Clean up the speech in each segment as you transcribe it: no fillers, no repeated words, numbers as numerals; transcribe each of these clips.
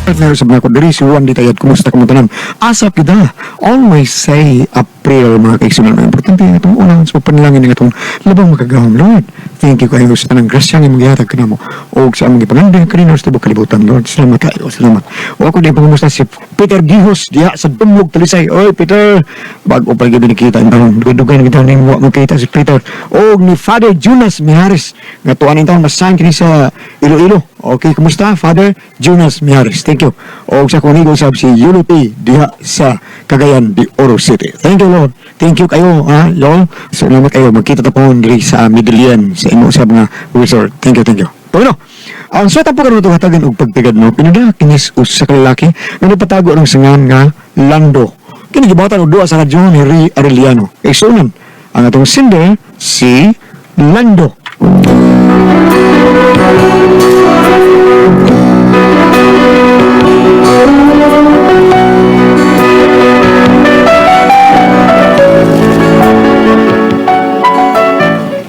Partner sa mga ko diri si Juan Ditayat, kumusta ka mo tanan? Asa kita always say April, mga kaigsunan. Ang importante nga itong unang sa panalangin nga itong labang makagahom. Lord, thank you kayo sa tanang grasya nga imong gihatag kanamo og sa among gipangandoy kanino sa tibok kalibutan. Lord, salamat kayo, salamat. O ako din pangumusta si Peter Gihos diha sa Dumlog, Talisay. Oy Peter, bago pa gyud nikita ang taon, dugay-dugay na kita ning wa makita si Peter. Og ni Father Jonas Mihares nga tuan ning taon masan kini sa Iloilo. Okay, kumusta Father Jonas Mihares? Thank you. Og sa akong amigo sab si Yulo T diha sa Cagayan de Oro City. Thank you, Lord. Thank you kayo, ha, Lord. Salamat kayo. Magkita ta po diri sa Midilian sa imo sa mga resort. Thank you, thank you. Bueno, ang suwata po karon itong hatagan og pagtigad no, pinada kinis usa ka lalaki nga nagpatago ng singan nga Lando. Kini gibatan og duha sa radyo ni Ray Arellano. Isunan ang atong singer si Lando.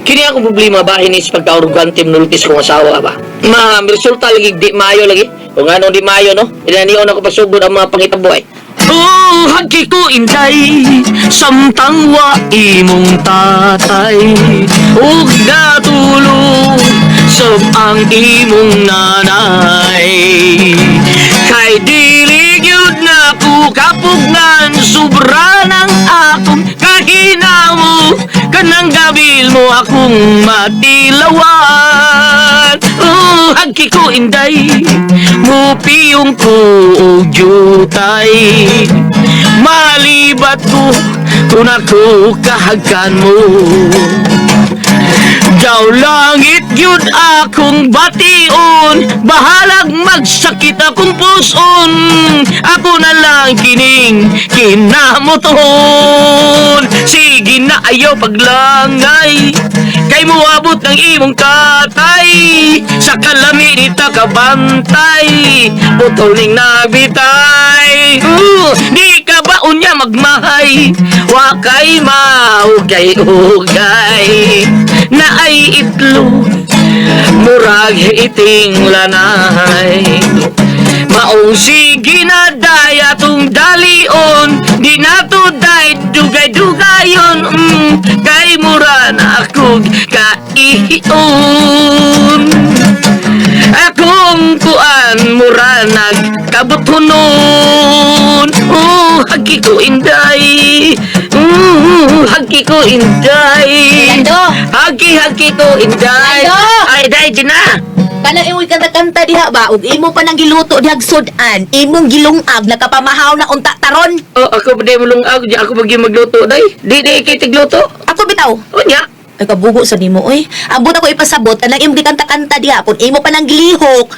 Kini akong problema ba hinis pagka-arugante nultis kong asawa ba? Ma, resulta lagi di maayo lagi. Kung anong di maayo no, inanion ako pasugod ang mga pangitabo ay. Oh, hagki ko inday, samtang wa imong tatay ug natulog sab ang imong nanay. Kay dili gyud nako kapugnan, sobra ng akong kahinamo, kanang gabil mo akong matilawan. Oh, hagki ko inday, mupiyong ko og jutay. Malibat ko kung ako kahagkan mo. Daw langit yun akong bation, bahalag magsakit akong puson. Ako na lang kining kinamuton. Sige na ayaw paglangay, kay muabot ng imong tatay. Sa kalami ni takabantay, putol ning nabitay. Di ka ba unya magmahay, wa kay maugay-ugay. Na ay itlog, murag iting lanay. Maong sige na daya tong dalion, di na to day dugay-dugayon. Kay mura na akong kaihion. Akong kuan mura nagkabutunon. Oh, hagi ko inday. Hagi ko inday. Lando! Hagi, hagi ko inday. Lando! Ay, day, di na. Kanang imong kanta-kanta diha ba ug imo pa nang giluto dihag sudan, imong gilungag nakapamahaw na unta taron. Oh, ako pa di mulungag. Di ako pag magluto, day. Di, di, kay tigluto. Ako bitaw. O niya. Ay kabugo sa nimo oy. Ambot ako ipasabot kanang imong gikanta-kanta diha pun imo pa nang gilihok.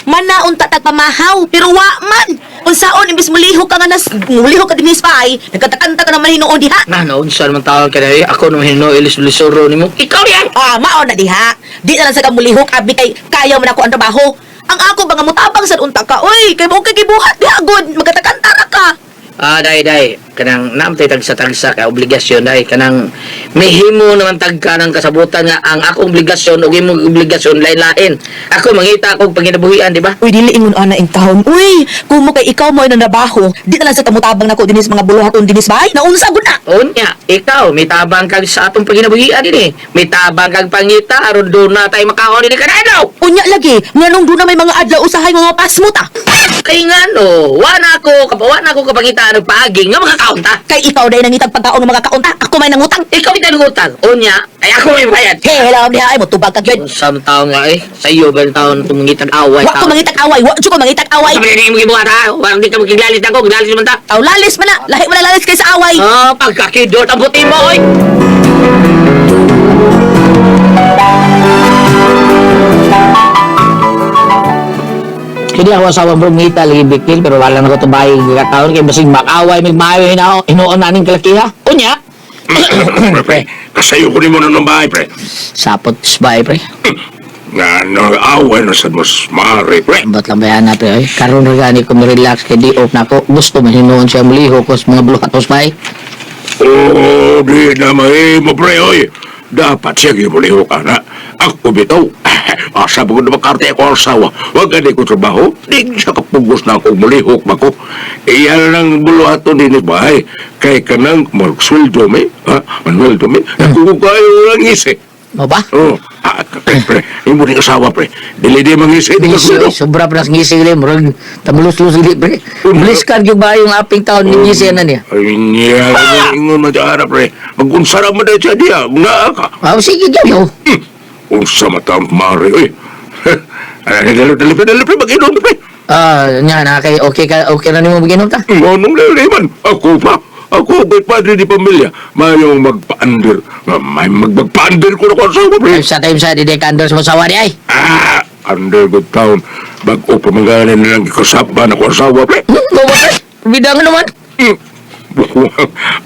Mana unta tagpamahaw pero wa man. Unsaon imbis mulihok ka nga nas mulihok ka dinhi sa bahay, nagkanta-kanta ka naman hinuon diha. Na, naunsa naman tawag ka day. Ako naman hinuo, ilis-lisuro ni mo. Ikaw yan! Ah, mao na diha. Di na lang sa kamulihok abi kay kaya man ako ang trabaho. Ang ako ba nga mutabang sad unta ka oy, kay mo kay gibuhat diha gud, magkanta-kanta ra ka. Ah, day, day. Kanang naamtay tagsa-tagsa ka obligasyon, day. Kanang mihimo naman tagka ng kasabutan nga ang akong obligasyon ug imong obligasyon lain-lain. Ako mangita akong panginabuhian, di ba? Uy, dili ingon ana ing taon. Uy, kumo kay ikaw mo ay nanrabaho. Di na lang sa tamutabang nako dinis mga buluhaton dinis bay. Naunsa gud na. Unya, ikaw, may tabang kag sa atong panginabuhian din eh. May tabang kag pangita, aron doon na tayo makahon din kanadlaw. Unya lagi, nganong doon na may mga adlaw usahay nga pasmo ta. Kay nga no, wa na ako kapangitaan og paagi nga makakaunta. Kay ikaw dai nangitag pagkaon ng mga kaunta, ako may nangutang. Ikaw may nangutang. Unya, ay ako may bayad. Hey, hello, diha ay mo tubag ka gyud. Sa taon nga eh, sa iyo ba taon tumungitag away? Wa ko mangitag away, wa jud ko mangitag away. Sabi na imong gibuhat ha, wa di ka magiglalis ako, giglalis man ta. Aw lalis man na, lahi man na lalis kay sa away. Ah, pagkakidot ang puti mo, oy! Kini ako asawa bro, ngita lagi bikil, pero wala na ko tubay kataon kay basig makaway, may maayo hinao, hinuon na ning kalakiha. Unya, Pre, pre, kasayo ko ni mo na ng bahay, pre. sapot bahay, pre. Nga nag-away na sa mas mare, pre. Ba't lang bayan na, pre, oy. Karon ra gani ko relax kay di off na ko. Gusto man hinuon siya muliho ko sa mga buluhatos bahay. Oo, di na mahimo, pre, oy. Dapat siya gibuliho ka na. Ako bitaw. Asa pa ko na makarte ako ang asawa. Wag gani ko trabaho. Di siya kapugos na ako. Mulihok ba ko. Iyan lang buluhaton din bahay. Kay kanang magsweldo mi. Ha? Manuel mi. Nagkukukayo lang isi. Mo ba? Oh, ah, pre, pre, imo ni asawa pre. Dili di mangisi di ka Ngisi, sweldo. sobra pa ngisi gali, murag tamulos-los gali pre. Bilis ka gyud ba yung aping taon ni ngisi na niya? Ay, niya, ingon man siya, pre. Magunsara man dahil siya diya. Naa ka. Ah, sige gyud yo. Unsa matang mare, oy. Ay, dali, dali, pre, dali, pre, mag-inom, pre. Ah, nya na kay okay ka okay na nimo maginom ta. Anong liliman? Ako pa. Ako, kay padre di pamilya. Mayong magpaandir. May magpagpaandir ko na ko asawa, pre. Time sa di ka under sa masawa di ay. Ah, under good town. Bago pa magaling na lang ikasapa na ko asawa, pre. Mo ba pre? Bidang naman.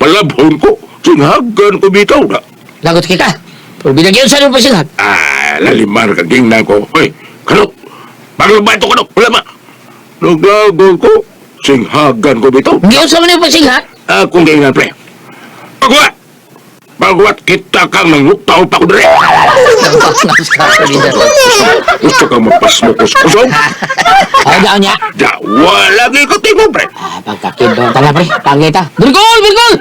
Palabhon ko. Singhagan ko bitaw na. Lagot kay ka. Pero bidang yun sa nimo pasinghag. Ah, lalimar ka gingnan ko. Hoy, kanok. Paglubay to kanok. Wala ma. Naglago ko. Singhagan ko bitaw. Giyon sa nimo pasinghag. Akong gingnan, pre. Pagwat! Pagwat kita kang nangutaw pa ko dre. Gusto kang mapasmukos kusog? Ay, daw niya. Da, wala gyud ko tingo, pre. Ah, pagkakid daw tala pre. Pangita. Birgol, birgol.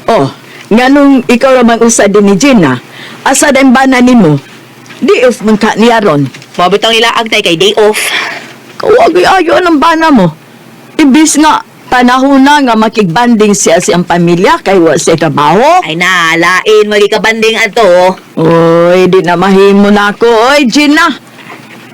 Oh, nganong ikaw ramang usa din ni Gina, asa din ba na nimo? Di off man ka niya ron. Mabitang ilaag tay kay day off. Kawag ayo ang bana mo. Ibis nga panahon na nga makigbanding siya siyang pamilya kay wa siya trabaho. Ay na, lain magi ka banding ato. Oy, di na mahimo na ako. Oy, Gina.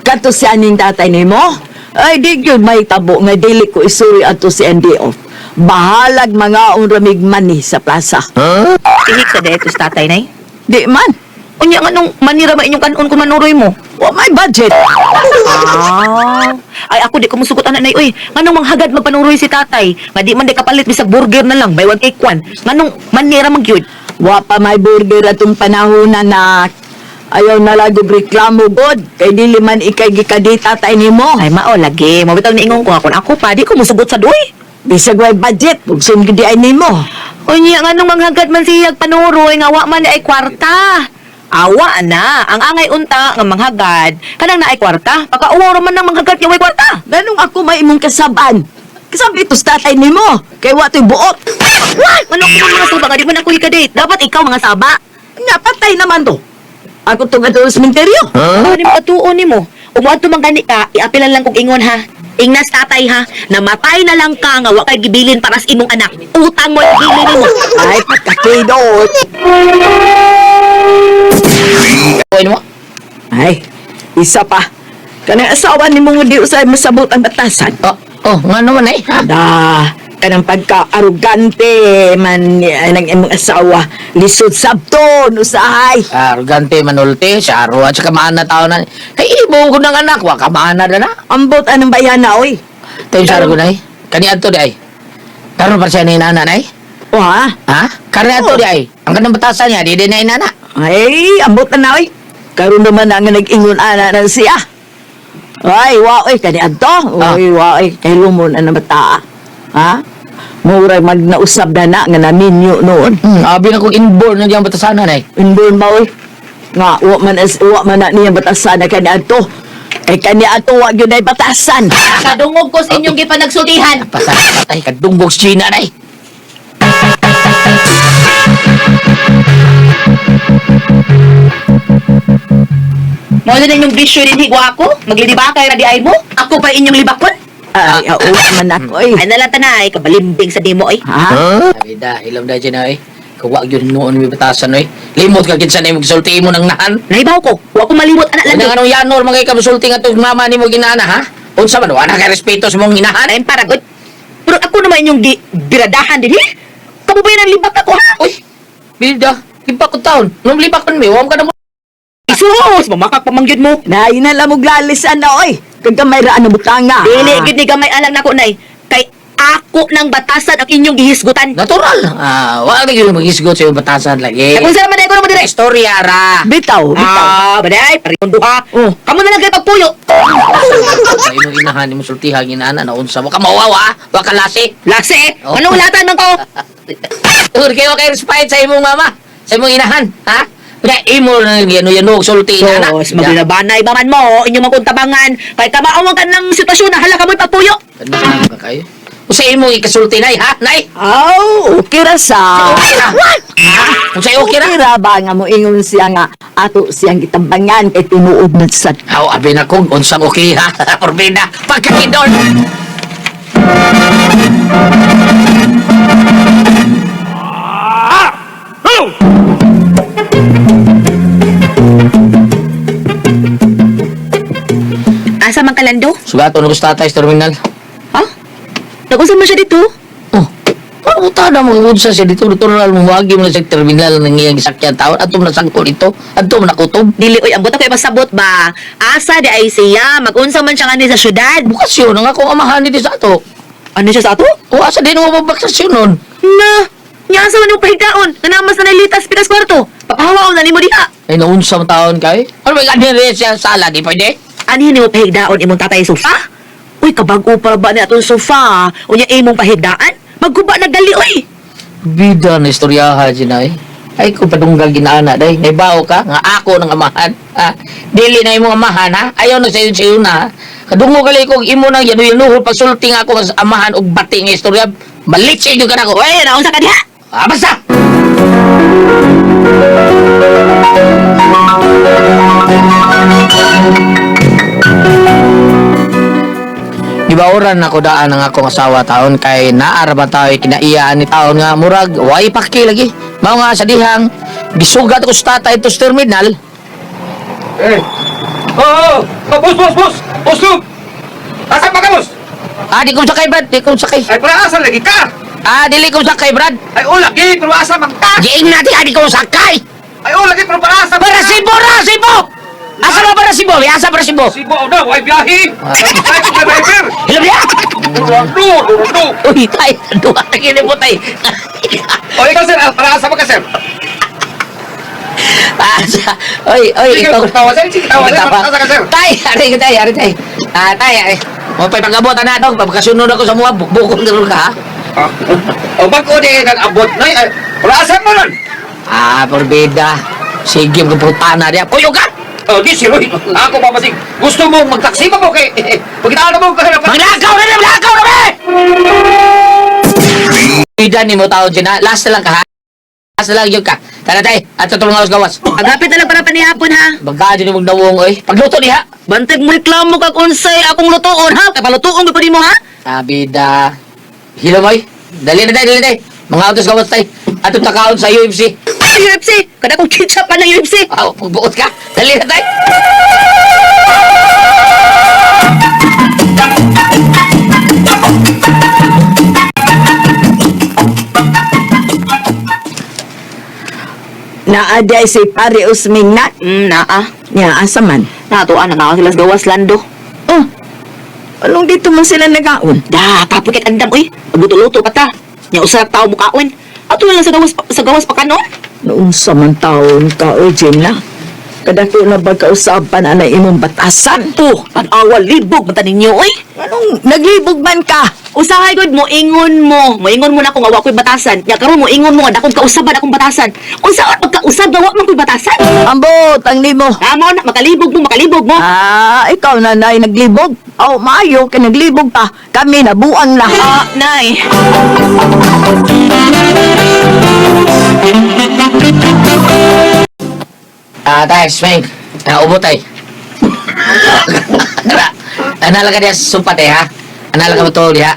Kato siya ning tatay nimo. Ay, di gyud may tabo nga dili ko isuri ato si day off. Bahalag mga ramig mani sa plaza. Tihik sa dahil tos tatay nay. Di man. Unya nga nung manira ba inyong kanon kung manuroy mo? Wa may budget. Ah. Ay ako di ko musugot anak nay oy. Nganong manghagad magpanuroy si tatay? Nga di man di kapalit bisag burger na lang, buy one take one. Nganong manira man gyud. Wa pa may burger atong panahon na nak. Ayaw na lang og reklamo god kay dili man ikay gikadita tay nimo. Ay mao lagi, mo bitaw niingon ko akon ako pa di ko musugot sa doy. Bisag way budget, bugson gid ay nimo. Unya nganong manghagad man siyag panuroy nga wa man ay kwarta. Awa na, ang angay unta nga manghagad, kanang naay kwarta, pakauwaw ra man nang manghagad nga way kwarta. Ganong ako may imong kasaban. Kasab ito sa tatay nimo kay wa to'y buot. Wah! Manok ko mga saba nga di man ako hikadate. Dapat ikaw mga saba. Nga patay naman to. Ako tong adto sa sementeryo. Ano ni matuon nimo? Umuadto man gani ka, iapilan lang kog ingon ha. Ingnas tatay ha, namatay na lang ka nga wa kay gibilin para sa imong anak. Utang mo ang gibilin nimo. Ay pagkakidot. Oy mo. Ay, isa pa. Kanang asawa nimo nga di usay masabot ang batasan. Oh, oh, nga naman eh. Ha? Da, kanang pagka-arugante man ng imong asawa. Lisod sabton usahay. Arrogante manulte, sa aro at sa kamaana tao na. Kay imo ko ng anak, wa kamaana na na. Ambot anong bayana oy. Tayo sa ko nay. Kani adto di ay. Karon pa siya ni nana nay. O ha? Ha? Kani adto di ay. Ang kanang batasan niya, di di na inana. Ay, ambot na na oy. Karon naman ang nag-ingon ana na siya. Ay, wa oy kani adto. Oy, wa oy kay lumon ang bata. Ha? Murag magnausab na na nga naminyo noon. Abi na kong inborn na diyang batasanan ay. Inborn ba oy? Nga wa man as wa man na niya batasan na kani adto. Ay kani adto wa gyud ay batasan. Kadungog ko sa inyong gipanagsultihan. Pasalamat ay kadunggog sa China nay. Mo na inyong bisyo din higwa ako. Maglilibakay ra di ay mo. Ako pa inyong libakon. Ay, oo man ako oy. Ay nalang tanay, kabalimbing sa demo ay. Ha? Abi da, ilom da China ay. Kung wa gyud noon may batasan oy. Limot ka kinsa na imong gisulti mo ng nahan. Naibaw ko, wa ko malimot anak lang. Ano anong yanor mga ikamusulti nga tug mama nimo ginana ha? Unsa man wala kay respeto sa mong inahan? Ay para gud. Pero ako naman inyong gi biradahan din eh. Kamo ba yan ang libak ako ha? Uy, Bilda, libak ko taon. Nung libak ko mi, wa ka na mo. Isus, mamakak pamangyud mo. Nay na lamog lalisan na oy. Kag gamay ra ang butanga. Dili gid ni gamay alang nako nay. Kay Ako nang batasan ang inyong gihisgutan. Natural. Ah, wa na gyud magisgot sa iyong batasan lagi. Kung saan man ko naman dire. Istorya ra. Bitaw, bitaw. Ah, baday, parehong duha. Oh. Kamo na lang kayo pagpuyo. Sa imong inahan imong sultihan ginana na unsa wa ka mawawa, wa ka lasi. Lasi eh. Oh. Anong ulatan man ko? Ur kayo kay respite sa imong mama, sa imong inahan, ha? Kaya imo na yano og sulti inana. Sos, maglalabanay ba man mo, inyong mga kuntabangan. Kahit kamao ka ng sitwasyon na hala ka mo'y pagpuyo. Kanang ka kayo. Usa imo ikasulti nay, ha? Nay. Aw, okay ra sa. Okay ra. Ha? Usa okay ra. Okay ra ba nga mo ingon siya nga ato siyang gitambangan kay tinuod na sad. Aw, abi na kong unsang okay ha. Porbida pagkakidol. Asa man kalando? Sugato na gusto tatay sa terminal. Ha? Nag-usap man siya dito? Oh. Pamuta na mo unsa siya dito natural mo wagi mo na sa terminal ng iyang gisakyan taon ato na sangkol ito ato na kutob. Dili oy, ambot ako ipasabot ba? Asa di ay siya, mag-unsa man siya ngani sa syudad. Bukas yun ang akong amahan dito sa ato. Ano siya sa ato? O asa din mo magbakasyon nun? Na, nya asa man mo pahigaon? Nga namas na nalitas pikas kwarto. Papahawaon na nimo diha. Ay naunsa mo taon kay? Ano ba ganyan siya sa sala di pwede? Ani nimo pahigdaon imong tatay sofa? Uy, kabag-o pa ba ni atong sofa? Unya imong pahigdaan? Magguba na gali oy. Bida na istoryaha sinay. Ay ko padunggal ginaana day. Naibao ka nga ako ng amahan. Ha? Dili na imong amahan ha. Ayaw na sayo sayo na. Ha? Kadungo gali kog imo nang yanu-yanuhol pagsulti nga ako sa amahan og bati nga istorya. Malitsi gyud ka nako. Uy, naunsa ka diha? Ah, basta. Gibauran ako daan ang akong asawa taon kay naara ba tayo kinaiyaan ni taon nga murag way paki lagi. Mao nga sa dihang gisugat ko sa tatay to sa terminal. Eh. Oh, oh, oh, boss, boss, boss. Boss, Luke. Asa pa ka, boss? Ah, di ko sakay Brad, di ko sakay. Ay, pero asa lagi ka? Ah, dili ko sakay Brad. Ay, oh, lagi, pero asa man ka? Giing natin, ah, di ko sakay. Ay, oh, lagi, pero para asa man Para ka? Cebu, ra Cebu. Asa ba para Cebu? Asa para Cebu? Cebu, oh, na, way biyahe. Ay, ka driver. Hello biya. Durando, durando. Uy, tay, duha na kini mo tay. O, ikaw, sir, ah, para asa man ka, sir? Asa. Oy, oy, Sige, ikaw. tawa, sir. Sige, tawa, sir. Tawa. Asa ka, sir? Tay, ari ka tay, ari tay. Ah, tay, ay. Mo pa'y pag-abot na to, pagkasunod ako sa mga bukbukon karon ka. ha? Ah, Oh, bago di nag-abot na, ay, para asa mo nun? Ah, porbida. Sige, magputana diya. Puyo ka! Oh, di, sir, uy. Ako papasig. Gusto mo magtaksi pa mo kay... Pagkitaan mo ka Maglakaw na na! Maglakaw na be! Bida ni mo taon dyan ha. Last na lang ka ha. Last na lang yun ka. Tara tay, at sa tulong gawas. Agapit na lang para panihapon ha. Bagka dyan yung magdawong oy. Pagluto niya. Bantag mo reklamo kag unsay akong lutuon ha. Kay palutuon gyud ko nimo ha. Ah, bida. Hilo moy. Dali na tay, dali tay. Mga autos gawas tay. Atong takaon sa UFC. Ay, UFC! Kada kong chicha pa ng UFC! Aw, pagbuot ka. Dali na tay. Naa di ay si Pare Usming na. Naa. Nya asa man. Natuan na nga sila sa gawas lando. Oh. Anong dito man sila nagaon? Da, kapoy kay kandam uy. Magluto-luto pa ta. Nya usa ka tawo mukaon. Ato na lang sa gawas pa kanon. Noon sa man taon ka o Jimna. Kadako na ba kausapan ana imong batasan? Oh, pag-awa libog man ta ninyo uy. Anong naglibog man ka? Usahay gud mo ingon mo. Moingon mo na kung awa ko'y batasan. Nya karon mo ingon mo nga dakong kausaban akong batasan. Unsa pagkausab nga wa man ko'y batasan? Ambot ang nimo. Amo na makalibog mo, makalibog mo. Ah, ikaw na nay naglibog. Aw, maayo ka naglibog pa. Kami nabuang na. Ah, nay. Ah, tay, swing. Ah, ubo tay. Tara. Anala ka diya sa sumpat eh, ha? Anala ka mo to diha.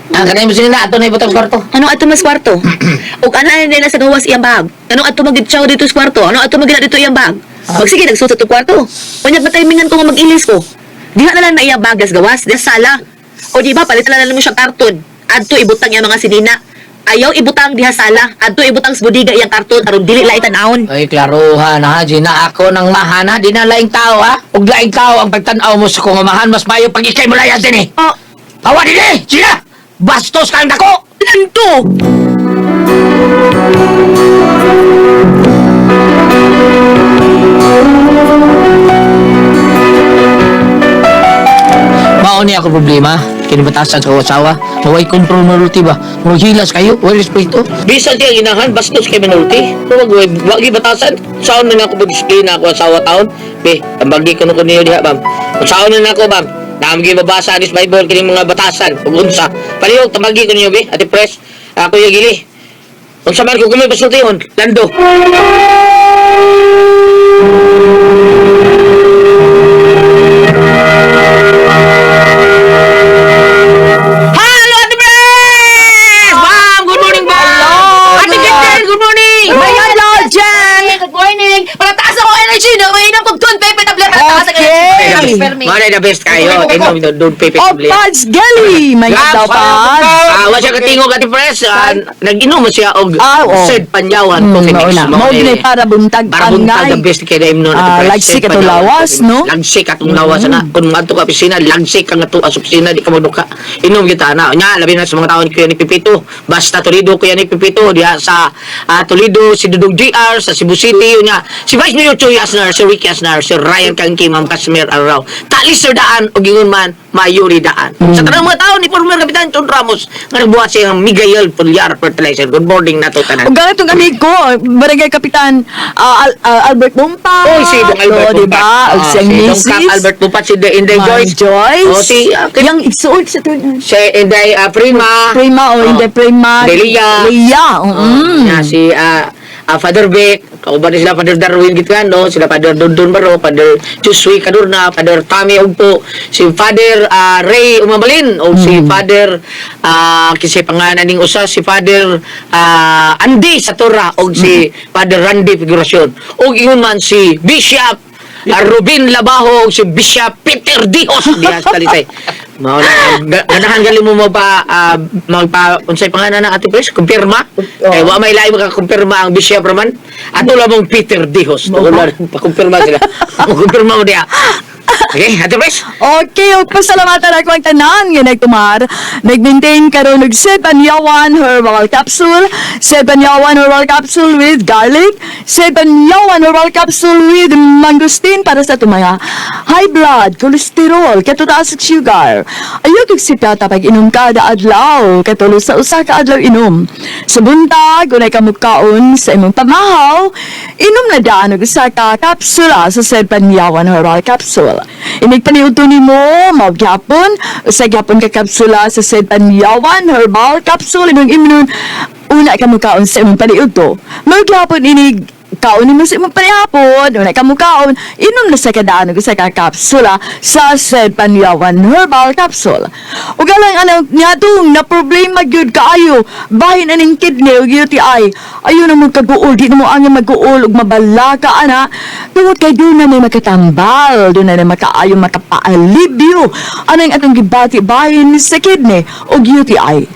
Ang kanay mo sinina, ato na ibutang sa kwarto. Ano ato mas kwarto? Ug ana na sa gawas iyang bag. Ano ato magitsaw dito sa kwarto? Ano ato magina dito iyang bag? Magsige nagsuot sa itong kwarto. Unya mataymingan ko nga mag-ilis ko. Diha na lang na iyang bag das gawas, das sala. O di ba palitan na lang mo siyang karton. Adto ibutang iyang mga sinina. Ayaw ibutang diha sala. Adto ibutang sa budiga iyang karton aron dili la itan-awon. Ay, klaruhan ha, Gina. Ako nang mahana, di na laing tao ha. Ug laing tao ang pagtan-aw mo sa kong amahan, mas mayo pag ikay mo layas din eh. Oh, Awa din eh, Gina! Bastos kang dako. Lando! Mao ni ako problema. Kinibatasan sa asawa. Maway control manulti ba? Murag hilas kayo, way respeto. Bisan ti ang inahan, bastos kay manulti. Wag way wag batasan. Saon na nako pag-disiplina ako asawa taon. Be, tambagi ko ko niyo diha, bam. Saon na nako, bam. Naam gi mabasa anis Bible kining mga batasan ug unsa. Palihog tambagi ko niyo be, Ate Pres. Ako yung gili. Unsa man ko kumoy basultihon, lando. Hello, Ate Pres! Ma'am, good morning, ma'am! Hello! Ate Gretchen, good morning! May hello, Jen! Good morning! Para taas ako energy! No, mainom kog Don Pepe tablet para taas ang energy. Okay. Mara the best kayo. Inom Don Pepe O, tablet. Pads Gelly! May Gab, adlaw, Pads! Wa siya katingog, Ate Pres. Nag-inom siya og Oo. Sed Panyawan Coffee Mix. Mao na. Mao ni gini para buntag Para buntag angay. the best kay na imnon, Ate Pres. Lagsik Sed atong Panyawan lawas, Coffee Mix. no? Mm. Lagsik atong lawas na. Kung adto ka opisina, lagsik ka nga tuwa sa opisina, di ka magduka. Inom kita na. Nya, labi na sa mga taon kuya ni Pipito. Basta Toledo kuya ni Pipito diha sa Toledo si Dudong GR sa Cebu City unya. Si Vice Mayor Choy Asnar, si Ricky Asnar, si Ryan Kangki, Ma'am Casimir Arrao. Talis sir daan og ingon man mayuri daan. Sa tanang mga taon ni former Kapitan John Ramos nga nagbuhat siya ng Miguel Pulyar Fertilizer. Good morning nato tanan. Ug ganitong amigo, Barangay Kapitan Albert Bumpa. Oy, si Dong Albert Oh, diba? Bumpat. Ug siyang si Dong misis. Cap Albert Bumpat, si Inday Ma'am Joyce. Joyce. Oh, si Yang igsuot sa tuon. si Inday Prima. Prima o Oh. Inday Prima. Inday Lia. Lia. Oh, na si Father Beck, kauban ni sila Father Darwin Gitgano, sila Father Dondon Baro, Father Chusui Kadurna, Father Tommy Ugpo, si Father Ray Umabalin, o si Father kasi pangalan ning usa si Father Andy Satora o si Father Randy Figuracion. O ingon man si Bishop Ruben Labajo o si Bishop Peter Dios diha sa Talisay. Mao na ganahan gali mo magpa magpa unsay pangalan na Ate Pres kumpirma. Eh wa may lahi makakumpirma ang Bishop Roman. Ato lamang Peter Dijos. Tulo pakumpirma sila. Kumpirma mo diha. Okay, Ate Pres. Okay, ug pasalamatan ako ang tanan nga nagtumar. Nag-maintain karon og Sebanyawan Herbal Capsule, Sebanyawan Herbal Capsule with garlic, Sebanyawan Herbal Capsule with mangosteen para sa atong mga high blood, cholesterol, katutaas at sugar. Ayaw kag sipyata pag inom kada adlaw, katulo sa usa ka adlaw inom. Sa buntag, unay ka mukaon sa imong pamahaw, inom na daan og usa ka kapsula sa Sebanyawan Herbal Capsule. Inig paniudto nimo, mao gyapon, usa gyapon ka kapsula sa Sebanyawan Herbal Capsule imong imnon una ka mukaon sa imong paniudto. Mao gyapon inig kaon nimo sa imong panihapon, una ka mukaon, inom na sa kadaan og usa ka kapsula sa Sebanyawan Herbal Capsule. Ug alang anang niadtong na problema gyud kaayo bahin aning kidney ug UTI. Ayo na mo kaguol, di na mo ang maguol ug mabalaka ana tungod kay doon na may makatambal, doon na may makaayo makapaalibyo anang atong gibati bahin sa kidney ug UTI.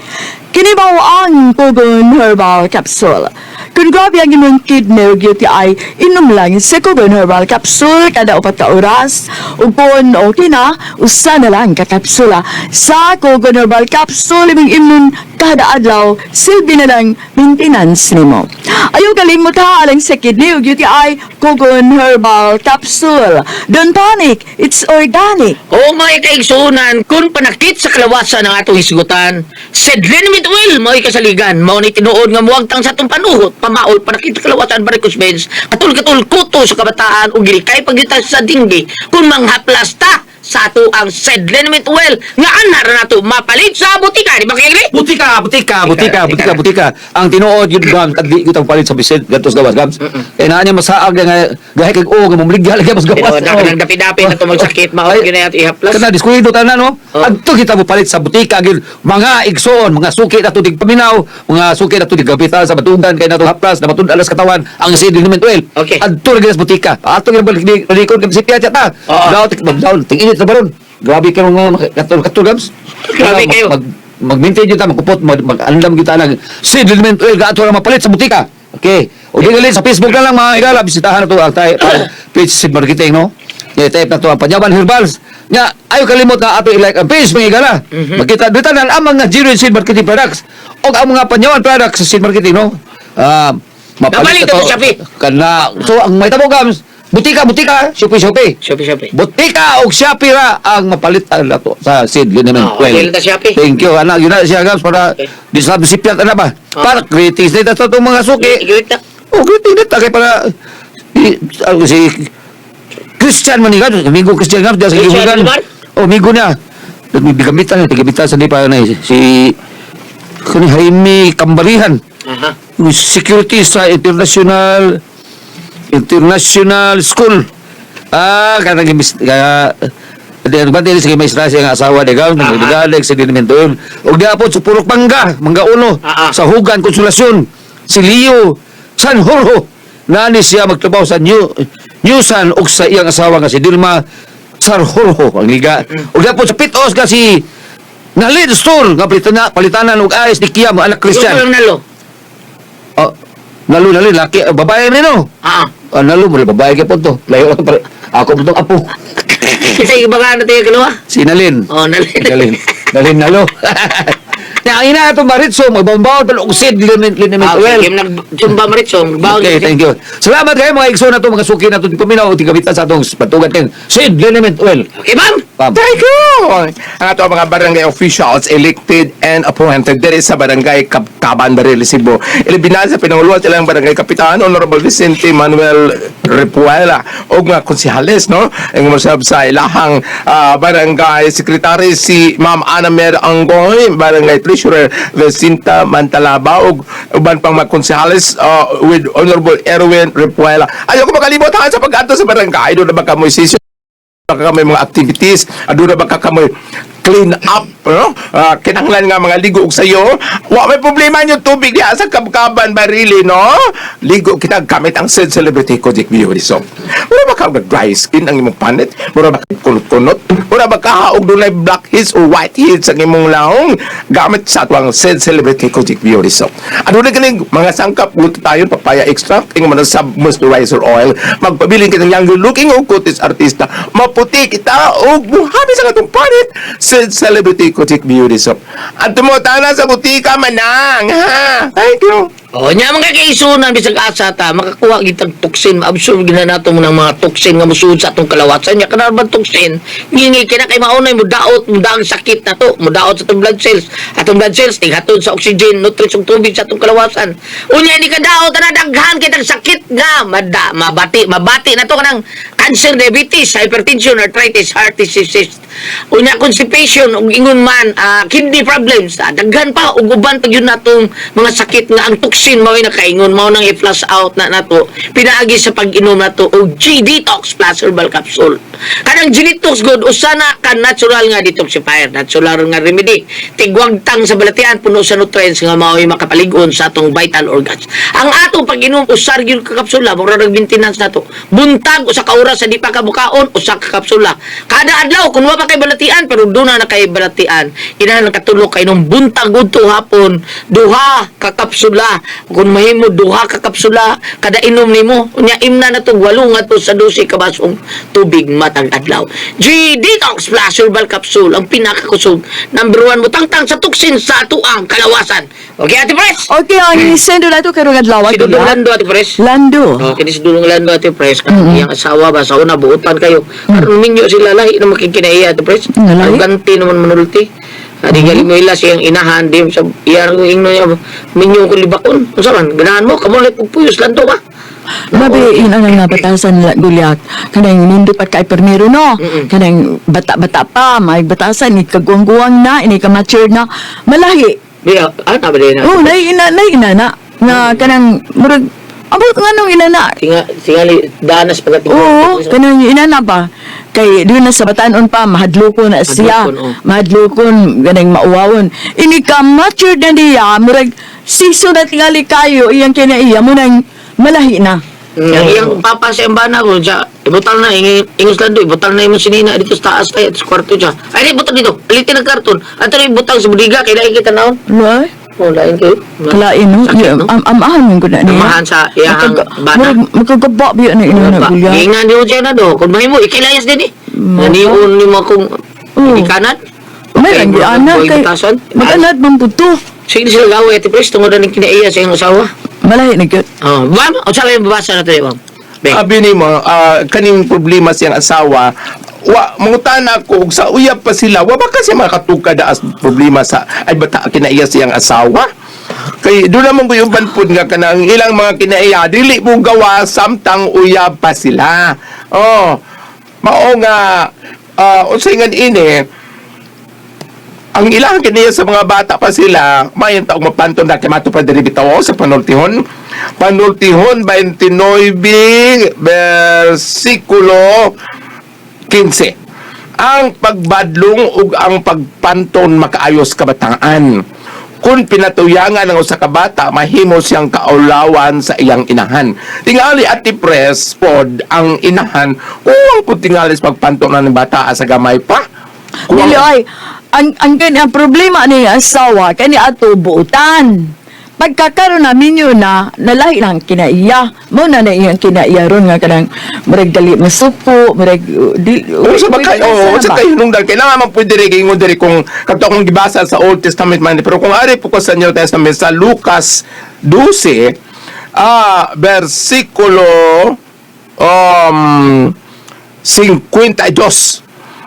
Kini mao ang Kugon Herbal Capsule. Kung grabe ang imong kidney ug UTI, inom lang sa Kugon Herbal Capsule kada 4 ka oras. Ug kung okay na, usa na lang ka kapsula. Sa Kugon Herbal Capsule, imong imnon kada adlaw, silbi na lang maintenance nimo. Ayaw kalimot ha, alang sa kidney ug UTI, Kugon Herbal Capsule. Don't panic, it's organic. O mga kaigsunan, kung panakit sa kalawasan ang atong hisgutan, sedlin mit oil, mao'y kasaligan, mao ni tinuod nga muwagtang sa atong panuhot, pamaol, panakit sa kalawasan, varicose veins, katul-katul, kuto sa kabataan, ug gilikay pagita sa dinggi, kung manghaplas ta sa ato ang sedlin mit oil, nga ana ra nato mapalit sa butika, di ba kay Gli? Butika, butika, butika, butika, butika. Ang tinuod yun gam, kadli kita palit sa bisid gantos gawas gams. Kay naa niya masaag nga gahi kag o nga mumligya lagi mas gawas. Pero na kanang dapi-dapi na ito magsakit, mao Ay, gyud na ato ihaplas. Kana diskuido tanan no. Oh. Adto kita mo palit sa butika gyud mga igsoon, mga suki nato dig paminaw, mga suki nato dig kapital sa batugan kay nato haplas na matud alas katawan ang sid liniment oil. Okay. Adto lagi sa butika. Ato gyud balik ni likod kay sipya ta. Oo. Daw tik daw ting init sa baron. Grabe kayo nga katul katul gams. Grabe kayo. Mag-maintain yun ta, magkupot, mag-andam kita lang. Sid liniment oil ga ato ra mapalit sa butika. Okay. O di gali sa Facebook na lang mga higala, bisitahan na to ang tayo page Sid Marketing no. Yeah, type na to ang Panyawan Herbals. Nya, ayo kalimot na ato i-like ang page, mga higala. Makita dito na ang mga Zero Seed Marketing Products o ang mga Panyawan Products sa seed marketing, no? Ah, mapalit Nabalik na na to, Shopee. Kana, so ang may tabo gams, butika, butika, Shopee, Shopee. Shopee, Shopee. Butika og Shopee ra ang mapalit ang nato sa seed liniment Oh, oil. okay lang ta Shopee. Thank you. Ana, yun na siya gams para di sa recipient ana ba? Ah. Para greetings na ito itong mga suki. Igawit na. Oh, greeting na kay para si Christian man ni gams, amigo Christian gams diya sa Christian Gibugan. Limar? Oh, amigo niya. Gamitan niya, gamitan sa di pa na si kani Jaime Kambarihan. Aha. Security sa International International School. Ah, kanang gimis kaya di ba dili sige maestra siya nga asawa di gaw nang nagaleg sa dinimento. Ug diapon sa Purok Mangga, Mangga Uno, Ah, ah. sa Hugan Konsolasyon, si Leo San Jorge nani siya magtrabaho sa New New San ug sa iyang asawa nga si Dilma Sarjorjo ang liga. Ug diapon sa Pitos nga si Nalid Store nga palitanan og ayos ni Kiam anak Christian. Yung nalo. Oh, nalo nalo laki babae ni no. Ah. Ah, nalo mo babae kay punto. Layo lang pare. Ako mo tong apo. Kita iba ka na tayo kalawa. Si Nalin. Oh, nalin. Nalin. Nalin nalo. Na ang ina atong Maritso magbambaw pero og seed liniment liniment Ah, okay. well. Kim nag-zumba Maritso. Magbaon. Okay, thank you. Salamat kayo mga igsoon nato, mga suki nato, paminaw o tigamitan sa atong patugan ting seed liniment oil. Okay, ma'am. Pam. Thank you! Ang ato mga barangay officials elected and appointed diri sa barangay Kabkaban, Barili, Cebu. Ilabi sa pinanguluan silang barangay kapitan Honorable Vicente Manuel Repuela og mga konsehales, no? Ang umasab sa ilahang barangay secretary si Ma'am Ana Mer Anggoy, barangay treasurer Vicinta Mantalaba og uban pang mga konsehales with Honorable Erwin Repuela. Ayaw ko makalimot ha sa pag-adto sa barangay doon na baka mo session, baka may mga activities, aduna baka kamoy clean up, no? Ah, kinahanglan nga mga ligo og sayo. Wa may problema nyo tubig diha sa Kabkaban Barili, no? Ligo kita gamit ang said celebrity Kojik Beauty Soap. Mura ba ka dry skin ang imong panit? Mura ba ka kunot-kunot? Mura ba ka og dunay blackheads o whiteheads ang imong laong? Gamit sa atong said celebrity Kojik Beauty Soap. Aduna ganing mga sangkap glutathione, papaya extract, ingon man sa moisturizer oil. Magpabilin kitang younger looking o kutis artista. Maputi kita og muhabi sa katong panit sa Celebrity Kojik Beauty Soap. At tumutana sa butika manang, ha? Thank you. Oh, nya mga kaisunan bisag asa ta makakuha gitag toxin, maabsorb gina nato mo ng mga toxin nga mosulod sa atong kalawasan. Nya kanang ba toxin, ngingi kina kay maunay mo daot, mo daang sakit na to, mo daot sa atong blood cells. Atong blood cells tighatod sa oxygen, nutrients ug tubig sa atong kalawasan. Unya ini ka daot ana daghan kitang sakit nga mada, mabati, mabati na to kanang cancer, diabetes, hypertension, arthritis, heart disease. Unya constipation ug ingon man kidney problems, daghan pa ug uban pa gyud natong mga sakit nga ang toxin mao nakaingon mao nang i-flush out na nato pinaagi sa pag-inom nato og G Detox Plus Herbal Capsule. Kanang G Detox good usa na ka natural nga detoxifier, natural nga remedy. Tigwagtang sa balatian puno sa nutrients nga mao'y makapalig-on sa atong vital organs. Ang atong pag-inom usa ra gyud ka kapsula, mura rag maintenance nato. Buntag usa ka oras sa di pa ka mukaon, usa ka kapsula. Kada adlaw kun wa pa kay balatian pero duna na kay balatian. Kinahanglan katulo kay nung buntag udto hapon, duha ka kapsula. Kung mahimo duha ka kapsula kada inom nimo, unya imna na to 8 ngadto sa 12 ka basong tubig matag adlaw. G Detox Plus Herbal Capsule ang pinakakusog. Number 1 mo tangtang sa toxin sa atuang kalawasan. Okay, Ate Pres. Okay, ang sendo na to karong adlaw. Si Dudong Lando, Ate Pres. Lando. Oh, kini si Dudong Lando, Ate Pres. Kanang iyang asawa ba sa una buotan kayo. Karon minyo sila lahi na makikinaiya, Ate Pres. Lahi? Ganti naman manulti. Adi galing mo ila siyang inahan di sa iyang ingno niya minyo ko libakon. Unsa man ganahan mo kamo lay pugpuyos Lando ba? Labi, yun ang nga batasan nila, Gulyat. Kanang nindot pa kay permiro, no? Kanang bata-bata pa, may batasan, ni kagwang-guwang na, ini ka mature na. Malahi. Di ah, na ba na? Oh, lahi ina, lahi ina na. Nga kanang, murag, abot nga nung ina na. Tinga tingali danas pagkat. Oo, kanang ina na ba? Kay doon na sa batanon pa, mahadlokon na siya. Mahadlokon, oh. Mahadlokon, ganang mauwawon. Ini ka mature na niya, murag, siso na tingali kayo, iyang kinaiya mo nang malahi na. Ang iyang papa sa embana ko siya, ibutal na, ingos Lando, ibutal na imong sinina dito sa taas kay sa kwarto siya. Ay, di, ibutang dito, palitin ang karton. Ato na ibutang sa budiga, kay dahil kita naon. Lo? Oh, lain kayo. Kalain no. Sakit, no? Am amahan man gud na niya. Amahan sa iyahang bana. Makagaba biya na ina na gulya. Giingan niyo siya na do. Kung mahimo, ikilayas din eh. Naniun ni mo kung Oo. ikanan. May Okay, lang ana buhay kay butasan. mag-anad man pud to. Sige sila gawin, ati Pres, tungod na ning kinaiya sa iyong asawa. Malahi na gyud. Oh, ma'am, o sa yung babasa na to, ma'am? Be. Abi nimo, kaning problema siyang asawa, wa mangutana ko og sa uyab pa sila, wa ba kasi makatukad as problema sa ay bata kinaiya siyang asawa? Kay doon naman ko yung banpud nga kanang ilang mga kinaiya dili mo gawa samtang uyab pa sila. Oh. Mao nga unsay ngan ini ang ilang kiniya sa mga bata pa sila, may taong mapanton na kay mato pa diri bitaw sa panultihon. Panultihon 29 versikulo 15. Ang pagbadlong ug ang pagpanton makaayos kabataan. Kung pinatuyangan ang usa ka bata, mahimo siyang kaulawan sa iyang inahan. Tingali at Pres pod ang inahan, kuwang pud tingali sa pagpanton ng bata sa gamay pa. Kuwang- Dili ay ang kani ang problema ni asawa kani ato buutan. Pagkakaroon na minyo na nalahi lang kinaiya. Mo na na iyang kinaiya ron nga kanang murag dali masuko, murag di Oo, sa bakay, oo, sa kayo nung dahil kailangan man pwede rin ingon diri kung kadto akong gibasa sa Old Testament man pero kung ari po ko sa New Testament sa Lucas 12 versikulo 52.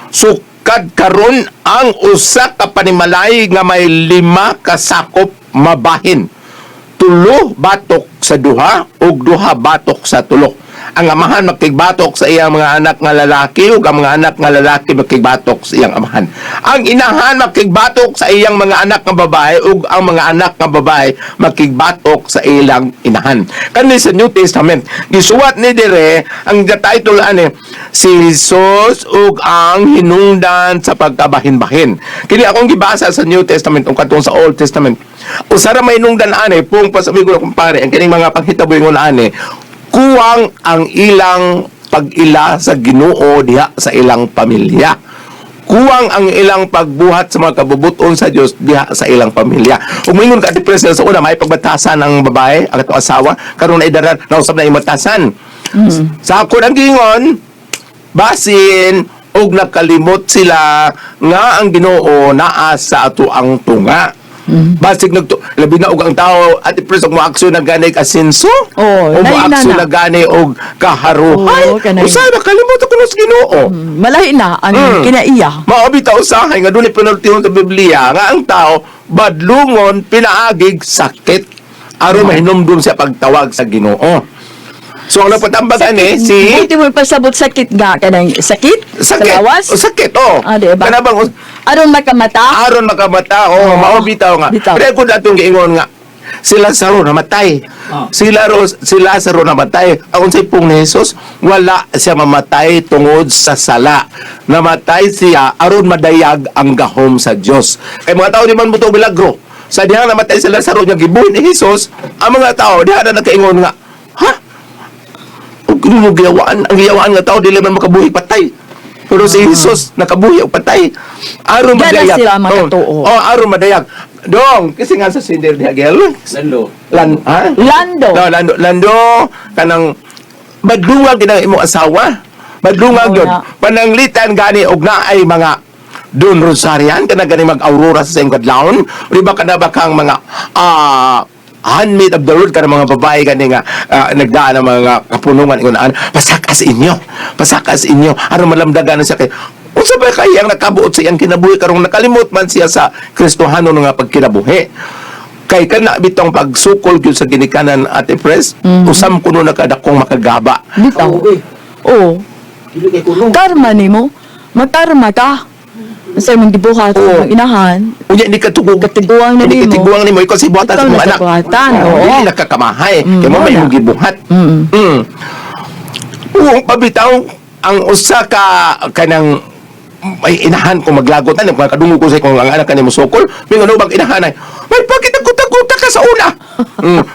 Sukad karon ang usa ka panimalay nga may 5 ka sakop mabahin. 3 batok sa duha ug 2 batok sa tulo. Ang amahan makigbatok sa iyang mga anak nga lalaki ug ang mga anak nga lalaki makigbatok sa iyang amahan. Ang inahan makigbatok sa iyang mga anak nga babae ug ang mga anak nga babae makigbatok sa ilang inahan. Kani sa New Testament, gisuwat ni dire ang title ani si Jesus ug ang hinungdan sa pagkabahin-bahin. Kini akong gibasa sa New Testament ug katong sa Old Testament. Usa ra may hinungdan ani pung pasabi ko na kumpare ang kining mga panghitabo ingon ani kuwang ang ilang pag-ila sa Ginoo diha sa ilang pamilya. Kuwang ang ilang pagbuhat sa mga kabubuton sa Dios diha sa ilang pamilya. Ug moingon ka, Ate President, sa una may pagbatasan ang babae, ang atong asawa, karon na idaran nausab na imatasan. Sa ako ang gingon, basin og nakalimot sila nga ang Ginoo naa sa ato ang tunga. Basig nagto labi na og ang tao, Ate Pres, og moaksyon na gani asenso. Oo, o lahi na moaksyon na. na gani og kaharuhay. Oo, kanay. Usahay nakalimot ako sa Ginoo. Malahi na ang kinaiya. Mao bitaw usahay nga dunay penaltihon sa Biblia nga ang tao badlungon pinaagig sakit aron mahinumdum siya pagtawag sa Ginoo. So ang napatambag ani si Buti mo pasabot sakit nga kanang sakit, sakit. sa lawas. O, sakit oh. Ah, di ba? Kana bang Aron makamata. aron makamata oh, mao bitaw nga. Bitaw. Pero kung atong giingon nga si Lazaro namatay. Si Lazaro namatay. Ang unsay pung ni Jesus, wala siya mamatay tungod sa sala. Namatay siya aron madayag ang gahom sa Dios. Kay mga tao di man mo milagro. Sa dihang namatay si Lazaro nya gibuhi ni Jesus, ang mga tao diha na nakaingon nga, ha? Ug mo giyawaan, ang giyawaan nga tao dili man makabuhi patay. Pero si Jesus nakabuhi og patay. Aron Gana madayag. sila makatuo. Oh, aron madayag. Dong, kasi nga sa sinder diha gel. Lando. Lan, ha? Lando. No, Lando, Lando kanang badlungag gid ang imong asawa. Badlungag Oo yun. na. Pananglitan gani og naay mga Don Rosarian kana gani mag-aurora sa imong kadlawon. Di ba kana ba kang mga handmaid of the Lord kana mga babae gani nga nagdaan ang mga kapunungan ingon an pasakas inyo. Pasakas inyo aron malamdagan na siya kay unsa ba kay ang nakabuot sa iyang kinabuhi karong nakalimot man siya sa Kristohano nga pagkinabuhi. Kay kana bitong pagsukol gyud sa ginikanan, Ate Pres, usam kuno nakadakong makagaba. Bitaw. Oo. Karma nimo. Magkarma ka. Sa imong gibuhat, Oo. imong inahan. Unya hindi ka tugog. Katiguang na Hindi nimo. katiguang nimo ikaw si buhatan Ikaw sa na imong sa anak. buhatan, oo. Hindi nakakamahay. Kay mo may wala. imong gibuhat. Oo, pabitaw ang usa ka kanang may inahan kung maglagot na kung kadungog ko sa kung ang anak kanimo sukol may ano bang inahan ay may pakitaguta-guta ka sa una.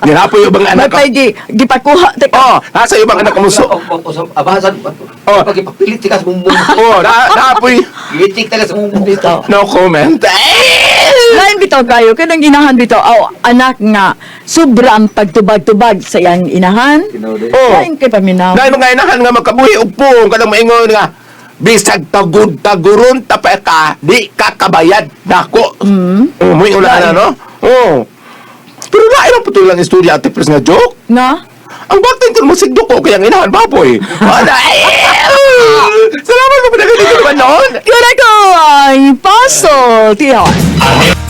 Nirapoy yung bang May anak ka. pay gipakuha teka. Oh, nasa yung bang anak mo so. Abasan, Oh. pagpapilit ka sa bumbong. Oh, na napoy. Gitik ka sa bumbong. Bitaw. No comment. Eh! Lain bitaw kayo kanang inahan bitaw aw anak nga sobra ang pagtubag-tubag sa iyang inahan. Oh. Lain kay paminaw. Dahil mga inahan nga makabuhi og puong kanang maingon nga bisag tagud-taguron ta pa ka di ka kabayad nako. Oh, mo ingon na no? Oh. Pero lain ang patulang istorya ate Pres nga joke. Na? Ang bakit ko mo sigdo ko kaya ang inahan baboy. Wala. Salamat mo pa naman noon. Kura ko ang puzzle, Tihon.